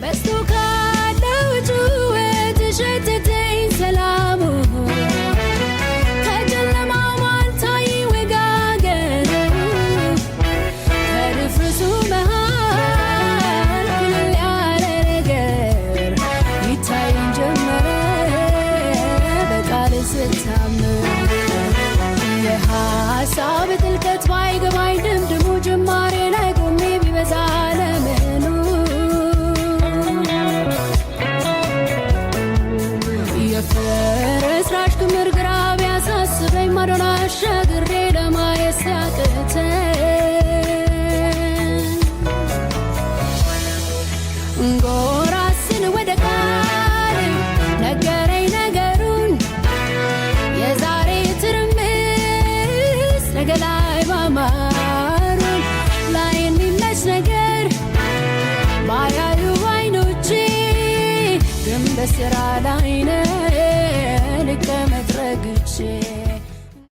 በዝቶ ካለው ጩኸት ሸተተኝ ሰላሙ፣ ከጨለማው ማልታይ ወጋገኑ፣ ከድፍርሱ መሃል ኩልል ያለ ነገር ይታየኝ ጀመረ በቃል ስታምር። የሀሳብ ጥልቀት ባይገባኝ ድምድሙ፣ ጅማሬ ላይ ቆሜ ቢበዛ ለምኑ፣ የፍርስራሽ ክምር ግራ ቢያሳስበኝ፣ ማዶን አሻግሬ ለማየት ሲያቅተኝ፣ ጎራ ስል ወደ ቃል ነገረኝ ነገሩን፣ የዛሬ ትርምስ ነገ ላይ ማማሩን፣ ላይ የሚመች ነገር ባያዩ አይኖቼ ግን በስራ ላይ ነው።